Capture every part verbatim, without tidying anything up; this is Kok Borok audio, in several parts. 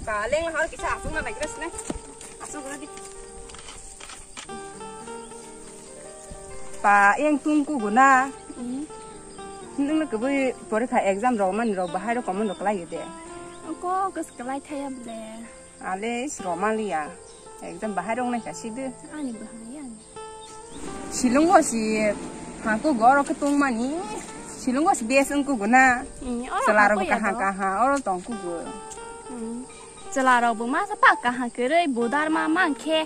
Pa, leng hor kisa aswk na naigra sine. Aswk rodi. Pa, yang tung ku guna. Hmm. Nung na kubui porikha exam rok mani rok bahai rok common rok lai de. Ko kas kalai thaya ble. Ale is romaliya. Exam bahai rok nai ka sidu. Ani bahai ani. Silungo si hangkugo oro khe tongmani. Silungo si bes wngkugo na. Hmm, oro chwla rok hangko ya kahang to. Kahang oro tongkugo. Hmm. Chwla rok bo masa pa kahang kwrwi budar ma mang khe.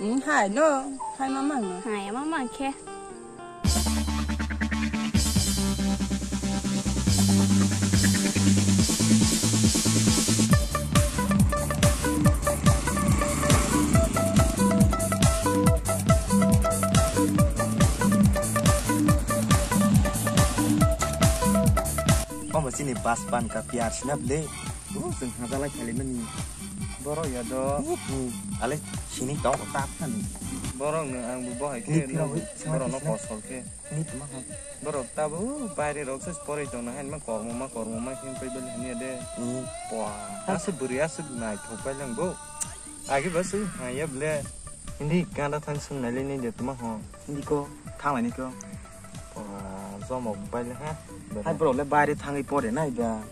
Hmm, hai no, hai ma mang no. Hai ma mang khe. Omo chini bas ban ka piyar sina ble. Oh, chwng hajalai khailaimani. Borok ya do. Hmm, ale sini tong tap thani. Borok no ang bo bohai khe. Ni phirogwi, borok no sini. Kosol khe. Ni tuma ho. Borok tabo baire rok se poroi tong na han ma kormo ma kormo ma hin pai bel hanya de. Hmm. Pwa. Aswk bwrwi aswk naithok pai lang bo. Agi ba se haya ble. Hindi ganda thang sung nai le ni de tuma ho. Hindi ko. Thang lai ni ko. Pwa, jomok bai le ha. Hai borok le baire thangwi pore nai ba.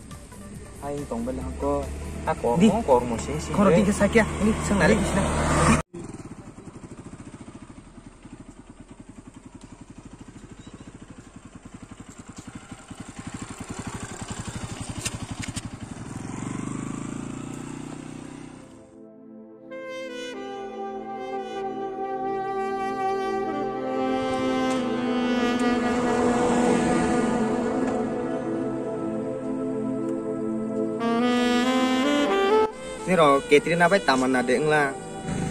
Hai tong bai le ha ko. Ha ko. Hindi. Mo kormo sing sing. Khoro le. Tingke sakya. Hindi sung nai le kisna. Nirok Katrina bai Tamanna de wngla.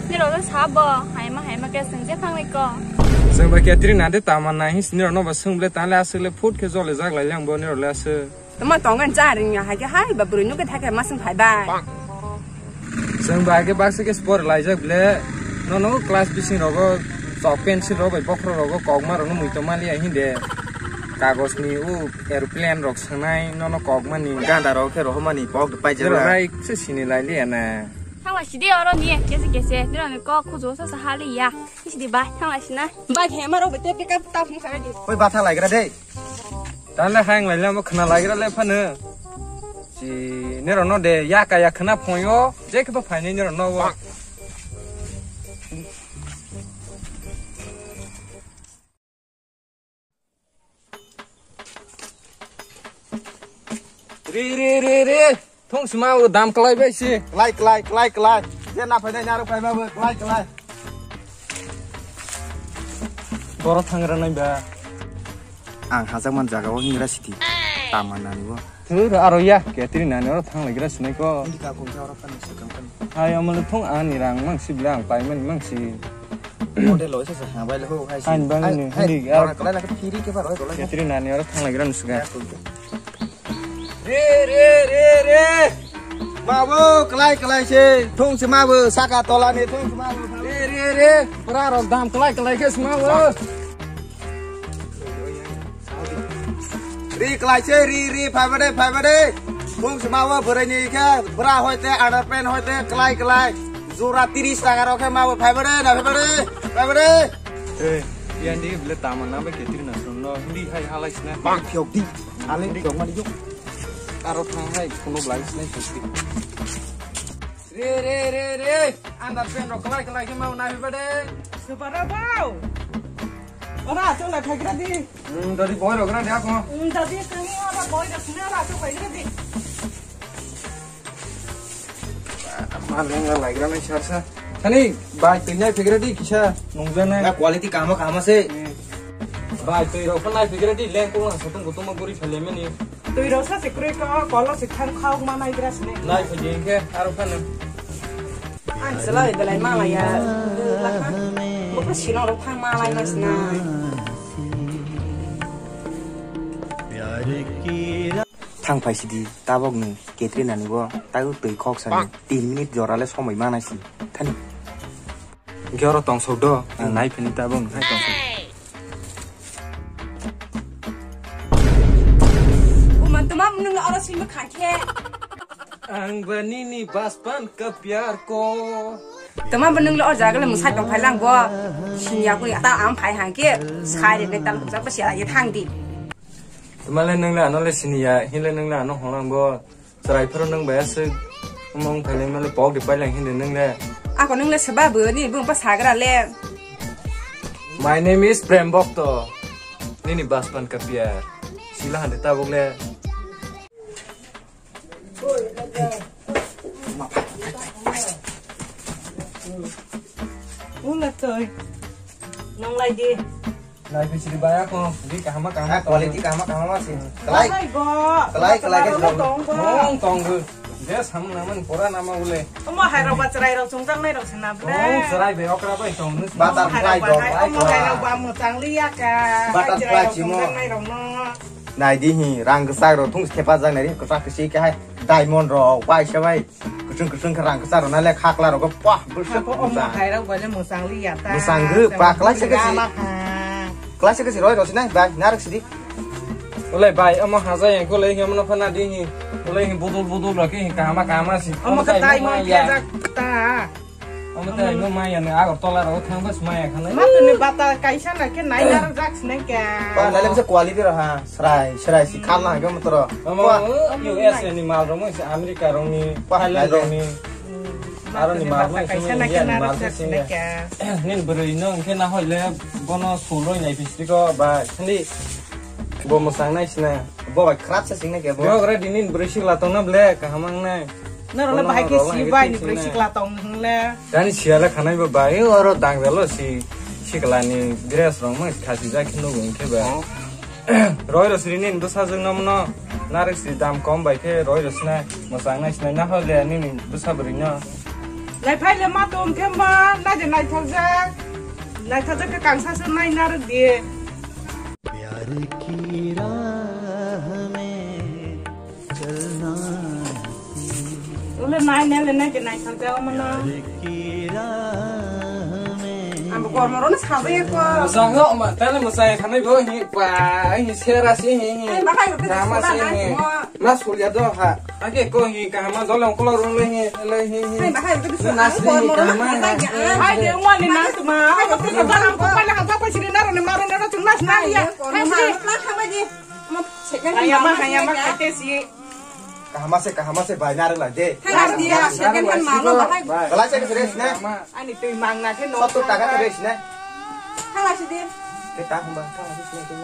Nirok le sabo, haima haima khe swng je thangwi ko. Swng bai Katrina de Tamanna hin si nirok no ba swng ble tale aswk le phut khe jole jak lai le ang bo nirok le aswk. Tamo tongani cha ring ya, hai khe hai ba bwrwi nugwi thai khe ma swng phai bai. Chwng ba hai khe baksa khe sport laijak ble, nono class bising rogo chok pencil rok bai bokhorok rogo kokma rokno muitom maliya hinde. Kagos ni u aeroplane rok swngnai nono kokmani. Ganda rok khe rohormani kok paijak. Rai se sini lai liya na. Thangla sidi oro ni kese kese, nirok ni kok khujo sa sa hali ya. Sidi bai, thangla sina. Bai, hema rok bai te pick up ta phung sa di. Koi batha laigra de. Tale haing lai lamo khna lagira le phano. Si nero no de ya ka ya khna phonyo, je khe phaini nero no wo. Re, re, re, re. Thung sima o dam klai bai si. Klai, klai, klai, klai. Je na phainai naro phai ba bo, klai, klai. Boro thangra nai ba. Ang hajak man jaga o hingra sidi. Tama nani bo. Thur aro ya, Katrina nani oro thang lai gra sinai ko. Hindi ka kung ja oro kan se kang kan. Hai amol thung ani rang mang si bla ang pai man mang si. Model lo se se ha bai lo hai si. Hai bang ni, hai, hindi aro. Ora kala na phiri ke ba roi kala. Katrina nani oro thang lai gra nusuga. Ya kung ja. Re, re, re, re. Mabo, kalai, kalai se. Thung se mabo, saka tola ni thung se mabo. Re, re, re. Pura rok dam kalai, kalai ke se mabo. Ri kalai se, ri, ri, phai bade, phai bade. Thung se mabo, bwrwi ni khe, bra hoite, underpant hoite, kalai, kalai. Jora tiris taka rok khe mabo, phai bade, na phai bade, phai bade. Eh, yang di bele taman na be Katrina sun no, hindi hai halai sna. Bang phiok di. Ale, dong mani jok. Aro thang hai, kuno belai sinai sisi. Re, re, re, re. Anda pen rok kalai kalai khe mau nai bade. Separa bau. Ora, chong na khagra di. Hmm, dadi boy rok na dia ko. Hmm, dadi kani ora boy rok na ora chong khagra di. Ma lenga laigra nai sarsa. Thani bai twi nai phegra di kisa nungjanai. Na quality kaham kaham se. Bai twi rok nai phegra di leng kung sa tung kutung ma guri phele mani. Twi rok sa se kroi ko kolo se thang khau ma nai gra sne. Nai pheji khe aro phano. Ang selai belai ma la ya. Lakha. Bukra sino rok thang ma lai mas na. Thang phai sidi, tabok ni Katrina ni bo, tago twi khok sani, tin minute jora le somoi mana si, thani. Hwnkhe oro tong sok do, ang nai phini tabok ni hai tong sok. Uman tuma nung oro simi khakhe. Ang ba nini baspan ka pyar ko. Tama bo nung le o jaga le mwsai tong phai lang bo. Sini aku ya ta am phai hang ke. Sai de ne tal jak ba sia ye thang di. Tama le nung le ano le sini ya, hin le nung le ano hong lang bo. Chwrai phuru nung bai aswk. Mong phai le male pok de pai lang hin de nung le. Ako nung le seba bo ni bung pa sagra le. My name is Prem Bhakta. Nini baspan ka pyar. Sila hande tabuk le. Ula toi. Nong lai di. Lai phi siri baya ko. Di kahama kahama. Ah, quality kahama kahama si. Kelai. Kelai go. Kelai, kelai ke tong go. Tong, tong go. Des ham naman pura nama ule. Omo hai rok ba chwrai rok chungjang nai rok se na ble. Tong chwrai be okra bai tong nus. Butterfly dog. Omo hai rok ba mwchang liya ka. Butterfly chimo. Chungjang nai rok no. Nai di hi, rang kwchak rok thung thepa jak nai ri, kwchak kwchwi khe hai diamond rok waisa bai kwchwng kwchwng khe rang kwchak rok nai le khakla rok pah bwswk. Ako omo hai rok bai le mwchang li ya ta. Mwchang gw, pa, kwlai se kwchwi. Kwlai se kwchwi roi rok sinai bai narwk sidi. Ulai bai, omo haja yang ko le hi, omo no phana di hi. Ulai hi budul budul rok hi kahama kahama si. Omo khe diamond khe jak ta. Omo tei no maya ni Agartala ro thang bas maya khanai. Ma tuni bata kaisa na khe nai nar jak sinai kya. Pa nalem se quality ro ha, srai, srai si khal na hangke motoro. Omo U S A ni mal ro mo se America ro ni, Thailand ro ni. Aro ni mal ro kaisa na khe nar jak sinai kya. Nin bwrwi no hingke na hoi le bono sul roi nai pistiko ba khali bo mwsang nai sinai. Bo bai khrap se sinai kya bo. Yo gra dinin bwrwi sikla tong na ble kaham ang nai. Noro le bahai khe si bai ni bwrwi sikla tong hwnle. Dani siya le khanai bo bai, oro dang jalo si, sikla ni dress rok mo khasi ja khe nugo hwnkhe ba. Oh. Roi ro siri ni bwsa jwk no mano, narwk si dam kom bai khe roi ro sinai, mwchang nai sinai na hole nini bwsa bwrwi no. Lai phai le ma tong khe ma, na je naithok jak, naithok jak khe kangsa se nai narwk di. प्यार की राह में चलना है, Ule nai ne le nai ke nai thang jao mano. प्यार की राह में Ang bo kormo ro no sa de ko. Sang ho ma ta le mo sai khanai bo hi pa hi sera si hi hi. Ai, bahai ro te Rama sura si nai hi. Mo. Ma sulia do ha. Ake ko hi kahama dole ongkolo rong le hi le hi hi. Hai, bahai, itu bisa. Nasi kormo kahama. Hai, dia umani nang tuma. Hai, itu bisa barang ko pala hata pa sini naro ne maro ne ro tun mas nari ya. Hai, sini. Hai, ma, hai, ma, kate si. Kahama se, kahama se, bai naro la de. Hai, dia, second hand malo, bahai. Kalai se, sini, sini. Ani tui mangna khe no. Sotto taka khe sini. Thala sidi. Ke ta hamba, thala sini ke.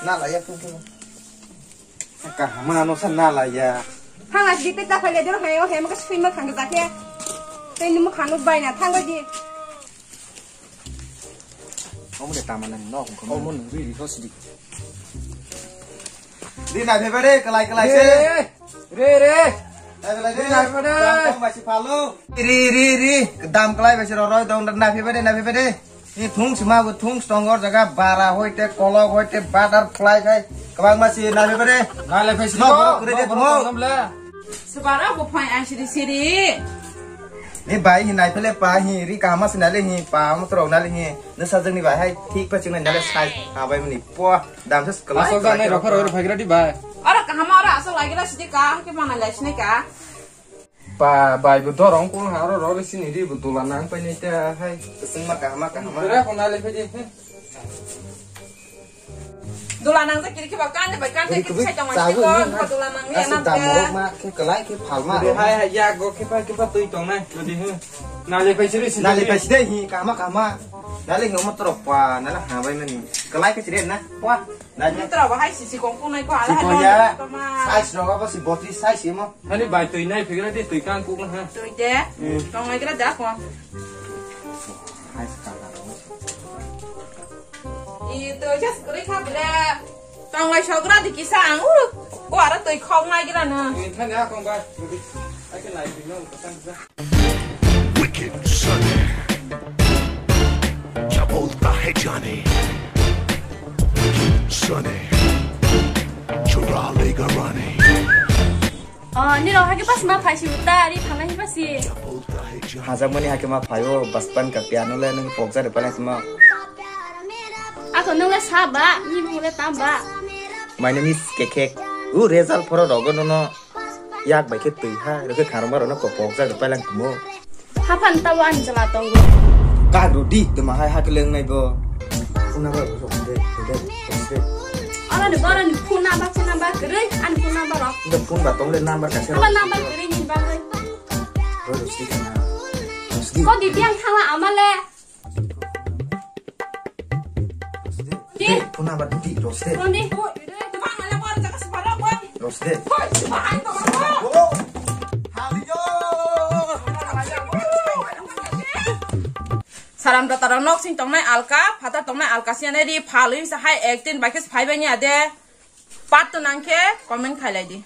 Na la ya tu. Kaham ano sa nalaiya. Thang asdi peta phaile dor hayo hem ka swima khang jake. Tei ni mukha nuk baina thang di. Omo de tama nang nok ko. Omo nang ri ri hos di. Di na phebare kalai kalai se. Re re. Dai belai de. Di na phebare. Tang tang basi phalu. Ri ri ri. Kedam kalai basi roroi dong na phebare na phebare. Ni thung sima bo thung stong or jaga bara hoite kolok hoite butterfly khai kwbangma si nai bere. Nai le phai si no, ko, borok kure de no, thung. Borok thung ble. Sebara bo phai ang siri siri. Ni bai hi nai phele pa hi ri kama si nai le hi pa mo trok nai le hi. Ne sajeng ni bai hai thik pa ching nai le sai ha bai mani po dam ses kelai. Asal kelai jang nai kelai rok pharo kelai. Phai gra di bai. Ora kahama ora asal lagi ra sidi ka ke mana lai sini ka. Pa bai bo dorong kung ha ro ro sini ri bo dula nang pai nai ta hai. Sing ma kahama kahama. Bera ko nale pe di. Dula nang ta kiri ki ba kan de bai kan de kiri sai tong ai ko dula nang ni na. Dam rok ma ke kelai ke phal ma. Hai hai ya go ke pa ke pa tui tong nai. Jadi he. Nale pai siri sini. Nale pai siri hi kahama kahama. Nale hi mo trok pa nale ha bai mani. Kelai ke siri na. Wah. Nai. Mitra ba hai si si kong kong nai ko ala. Si kong ya. Size rok abo si botri size imo. Hani bai twi nai phigra di twi kang kuk ha. Twi de. Hmm. Tong nai gra da ko. Hai si kang kang. I to jas kri kha bile. Tong lai sogra di kisa ang uru. Ko ara twi khong nai gra na. Ni thani a kong ba. Ai ke nai phi no ko sang sa. Wicked Sunny. क्या बोलता है जाने? Wicked Sunny. चुरा लेगा रानी। Oh, ni rok hake pas ma phai si uta, ari phana hi pasi. क्या बोलता है जाने? Hajak mani hake ma phai o, baspan ka piano le nung pokja de pala ma. Ako nung le sa ba, ni mung le tam ba. My name is Kekek. U result phoro rogo no no. Yak bai khe twi ha, rw khe kharwngma rokno kok pok jak rw pailang tumo. Haphan tabo ani chwla tongo. Kag rw di, twma hai ha khe leng nai bo. Phone number rw de, rw de, rw de. Oro ni boro ni phone number, phone number kwrwi, ani phone number rok. Nda phone ba tong le number kaisa. Aba number kwrwi ni bagwi. Rw de, rw de. Ko di biang thangla amale. Di. Phone number di, rw de. Phone di. Rw de. Saram datarok nok sing tongnai alka, phatar tongnai alka siya nai ri phalwi sa hai ek tin bai khe phai bani ade. Part two nang khe comment khai lai di.